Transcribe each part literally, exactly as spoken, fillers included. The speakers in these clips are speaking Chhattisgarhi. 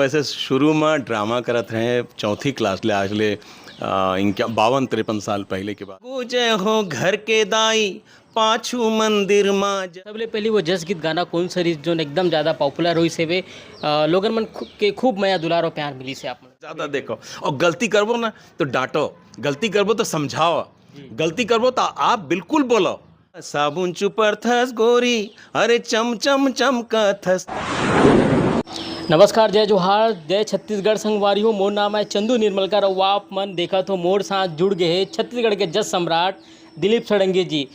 वैसे शुरू में ड्रामा करत रहे चौथी क्लास ले, आज ले इनका बावन तिरपन साल पहले के बात। गूंजे हो घर के दाई, पाछू मंदिर मा जा- सबले पहली वो जस गीत गाना कौन सा रहिस, जोन एकदम ज्यादा पॉपुलर होइस हेवे, अ, लोगन मन खु-, के खूब मया दुलार और प्यार मिलिस हे आप मन? ज्यादा देखो, और गलती करबो ना तो डांटो, गलती करबो तो समझाओ, गलती करबो तो आप बिल्कुल बोलो। साबुन चुपरथस गोरी, अरे चम चम चमकथस। नमस्कार, जय जोहार, जय छत्तीसगढ़ संगवारी हो। मोर नाम है चंदू निर्मलकर और आप मन देखत हो मोर साथ जुड़ गए हैं छत्तीसगढ़ के जस सम्राट दिलीप षडंगी जी।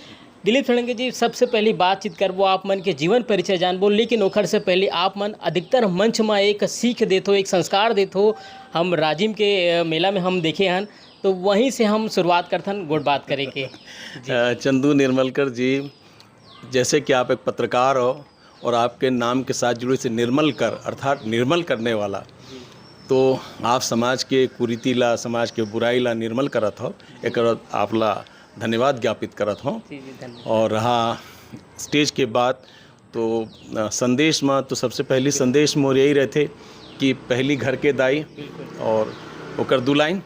दिलीप षडंगी जी, सबसे पहली बातचीत करबो, आप मन के जीवन परिचय जानबो, लेकिन ओखर से पहले आप मन अधिकतर मंच में एक सीख देथो, एक संस्कार देथो। हम राजिम के, अ, मेला में हम देखे हन, तो वहीं से हम शुरुआत करथन गोठ बात करे के। जी। अ, चंदू निर्मलकर जी, जैसे कि आप एक पत्रकार हो और आपके नाम के साथ जुड़े से निर्मल कर, अर्थात निर्मल करने वाला, तो आप समाज के कुरीति ला, समाज के बुराई ला निर्मल करत हो, एकर आप ला धन्यवाद ज्ञापित करत हो। जी, जी, धन्यवाद। और रहा स्टेज के बात, तो, अ, संदेश में तो सबसे पहली संदेश मोर यही रहथे कि पहली घर के दाई और ओकर दू लाइन।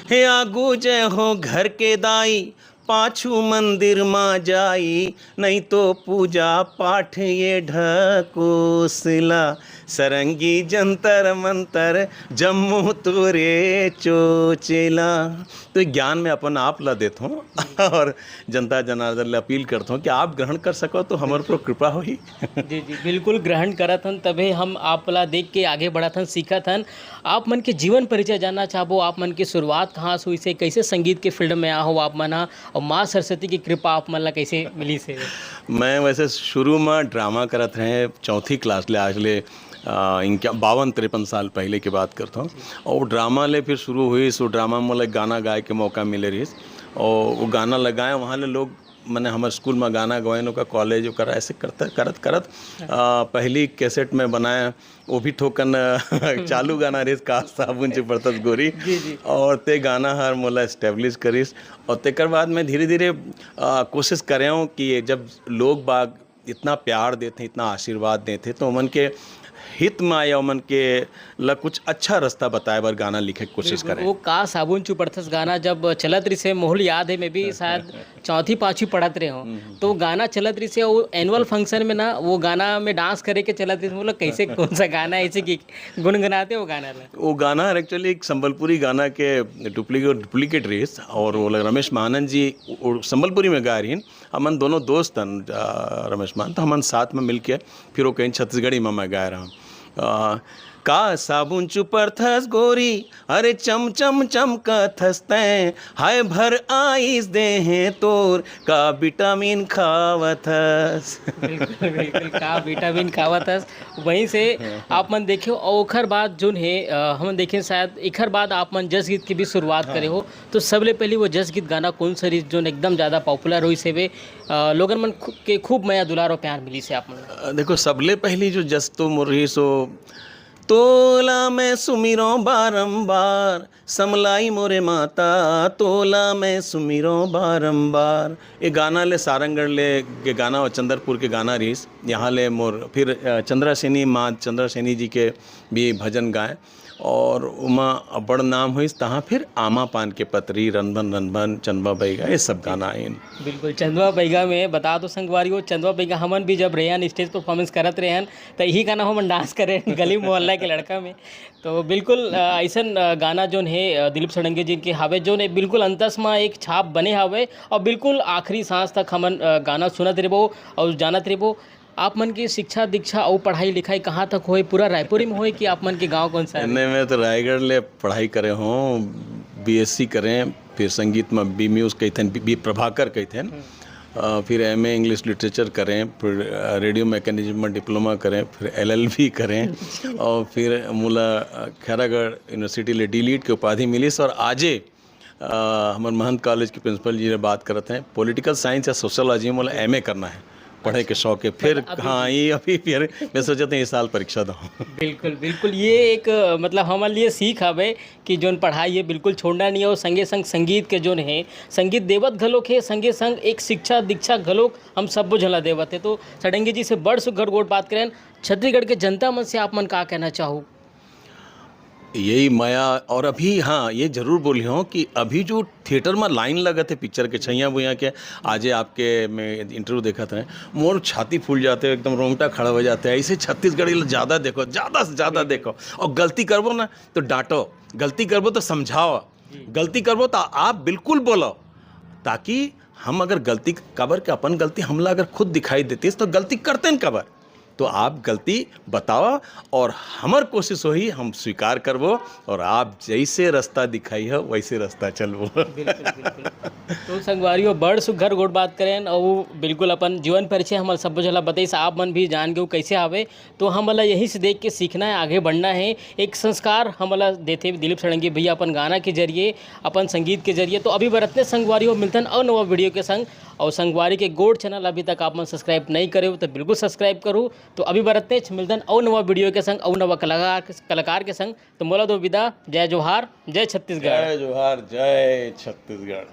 हे आगू जय हो घर के दाई, पाछू मंदिर मा जाई, नहीं तो पूजा पाठ ये ढकोसला, सरंगी जंतर मंतर जम्मू तोरे चोचेला। तो ये ज्ञान में अपन आप ला देत हूँ और जनता जनार्दन ले अपील करत हूँ कि आप ग्रहण कर सको तो हमर ऊपर कृपा होही। जी, जी, बिल्कुल ग्रहण करत हन, तभे हम आप ला देख के आगे बढ़त हन, सीखत हन। आप मन के जीवन परिचय जानना चाहबो, आप मन के शुरुआत कहाँ से हुई से, कैसे संगीत के फील्ड में आ हो आप मन हा, और माँ सरस्वती की कृपा आप मन ला कैसे मिली से? मैं वैसे शुरू में ड्रामा करत रहे, चौथी क्लास ले आज ले, अ, इनका बावन तिरपन साल पहले की बात करता हूँ। और वो ड्रामा ले फिर शुरू हुई, सो ड्रामा में मोला गाना गाए के मौका मिले रहिस, और वो गाना लगाए, वहाँ ले लोग, मैंने हमारे स्कूल में गाना गवाए, ओकर कॉलेज, ओकर ऐसे करते, करत, करत, अ, पहली कैसेट में बनाया, वो भी ठोकन, अ, चालू गाना रहिस, का साबुन चुपरथस गोरी। जी, जी। और ते गाना हर मोला एस्टेब्लिश करिस। और तेकर बाद मैं धीरे-धीरे, अ, कोशिश करे हूँ कि ये जब लोग बाग इतना प्यार देथे, इतना आशीर्वाद देथे, तो ओमन के हित में या ओमन के ला कुछ अच्छा रास्ता बताए बर गाना लिखे के कोशिश बिल्कुल, करें। वो का साबुन चुपरथस गाना जब चलत रहिसे, मोहल याद है, मैं भी शायद चौथी पांचवी पढ़त रहे हूँ, हम्म, हम्म। तो गाना चलत रहिसे, वो एनुअल फंक्शन में ना, वो गाना में डांस करे के चलत रहिसे, मतलब कैसे, कौन सा गाना है, ऐसे कि गुनगुनाते वो गाना ला? वो गाना actually एक संबलपुरी गाना के डुप्लीकेट, डुप्लीकेट रहिस, और वो लग रमेश महानंद जी वो संबलपुरी में गाए रहिन, हमन दोनों दोस्त हन, अ, रमेश मान, तो हमन साथ में मिलके फिर वो कहीं छत्तीसगढ़ी में मैं गाए रहूँ। अ, का साबुन चुपरथस गोरी, अरे चम चम चमकथस तैं, हाय भर आइस देहे तोर, का विटामिन खावथस। बिल्कुल, बिल्कुल, का विटामिन खावथस। वहीं से आप मन देखे, और ओखर बाद जोन है, अ, हमन देखे शायद एखर बाद आप मन जस गीत की भी शुरुआत करे हो, तो सबले पहली वो जस गीत गाना कौन सा रहिस, जोन एकदम ज्यादा पॉपुलर होइस हेवे, अ, लोगन मन खु-, के खूब मया दुलार और प्यार मिलिस हे आप मन ला? अ, देखो, सबले पहली जो जस तो मोर रहिस, सो तोला मैं सुमिरों बारंबार, समलाई मोरे माता, तोला मैं सुमिरों बारंबार। ये गाना ले सारंगढ़ ले के गाना और चंद्रपुर के गाना रहिस, यहाँ ले मोर फिर, अ, चंद्रा सेनी, माँ चंद्रा सेनी जी के भी भजन गाए। और ओमा अब्बड़ नाम होइस, तहाँ फिर आमा पान के पतरी, रनबन रनबन, चंदवा बैगा, ये सब गाना आइन। बिल्कुल, चंदवा बैगा में बता दो संगवारी हो, चंदवा बैगा हमन भी जब रेहन स्टेज परफॉर्मेंस करत रेहन, त यही गाना हमन डांस करे गली मोहल्ला के लड़का में। तो बिल्कुल, अ, अइसन, अ, गाना जोन हे, अ, दिलीप षडंगी जी के हावे, जोन हे बिल्कुल अंतस म एक छाप बने हावे और बिल्कुल आखिरी सांस तक हमन, अ, गाना सुनत रहिबो और जानत रहिबो। आप मन के शिक्षा दीक्षा अउ पढ़ाई लिखाई कहाँ तक होए? पूरा रायपुर में होए कि आप मन के गाँव कौन सा है? नहीं, मैं तो रायगढ़ ले पढ़ाई करे हूँ, बीएससी करें, फिर संगीत में बी म्यूज कहिथें, बी, बी प्रभाकर कहिथें। हम्म। अ, फिर एमए इंग्लिश लिटरेचर करें, फिर, अ, रेडियो मैकेनिज्म में डिप्लोमा करें, फिर एलएलबी करें और फिर मोला, अ, खैरागढ़ यूनिवर्सिटी ले डीलीट के उपाधि मिलिस और आजे अ, हमर महंत कॉलेज के प्रिंसिपल जी ले बात करत हैं, पॉलिटिकल साइंस या सोशियोलॉजी में मोला एमए करना है। पढ़े के शौक है। फिर अभी हाँ, ये अभी फिर मैं सोचत हँव ये साल परीक्षा दँव। बिल्कुल, बिल्कुल। ये एक, अ, मतलब हमर लिए सीख हवे कि जोन पढ़ाई है बिल्कुल छोड़ना नहीं है, और संगे संग संगीत के जोन है, संगीत देवत घलोक है, संगे संग एक शिक्षा दीक्षा घलोक हम सब्बो झन ला देवत है। तो षडंगी जी से बड़ सुघर गोठ बात करेन। छत्तीसगढ़ के जनता मन से आप मन का कहना चाहू? यही मया, और अभी हाँ, ये जरूर बोली हूँ कि अभी जो थिएटर में लाइन लगत है पिक्चर के, छैया भुइयां के, आजे आपके मैं इंटरव्यू देखत हँव, मोर छाती फूल जाथे, एकदम रोंगटा खड़ा हो जाथे। ऐसे छत्तीसगढ़ी ला ज्यादा देखो, ज्यादा से ज्यादा देखो, और गलती करबो ना तो डांटो, गलती करबो तो समझाओ, गलती करबो तो आप बिल्कुल बोलो, ताकि हम अगर गलती, काबर के अपन गलती हमला अगर खुद दिखाई देतिस तो गलती करतेन काबर? तो आप गलती बताओ, और हमर कोशिश होही, हम स्वीकार करबो, और आप जैसे रास्ता दिखाइहा वैसे रास्ता चलबो। बिल्कुल, बिल्कुल। तो संगवारी हो, बड़ सुघर गोठ बात करेन, और वो बिल्कुल अपन जीवन परिचय हमर सब्बो झन ला बताइस, आप मन भी जान गेव कैसे हवे। तो हमन ला यही से देख के सीखना है, आगे बढ़ना है। एक संस्कार हमन ला देथे दिलीप षडंगी भैया अपन गाना के जरिए, अपन संगीत के जरिए। तो अभी बर अतने संगवारी हो, मिलथन अउ नवा वीडियो के संग। और संगवारी के गोठ चैनल अभी तक आप मन सब्सक्राइब नहीं करे हो तो बिल्कुल सब्सक्राइब करू। तो अभी बर अतनेच, मिलथन अउ नवा वीडियो के संग, अउ नवा कलाकार, कलाकार के संग। तो मोला दो विदा, जय जोहार, जय छत्तीसगढ़। जय जोहार, जय छत्तीसगढ़।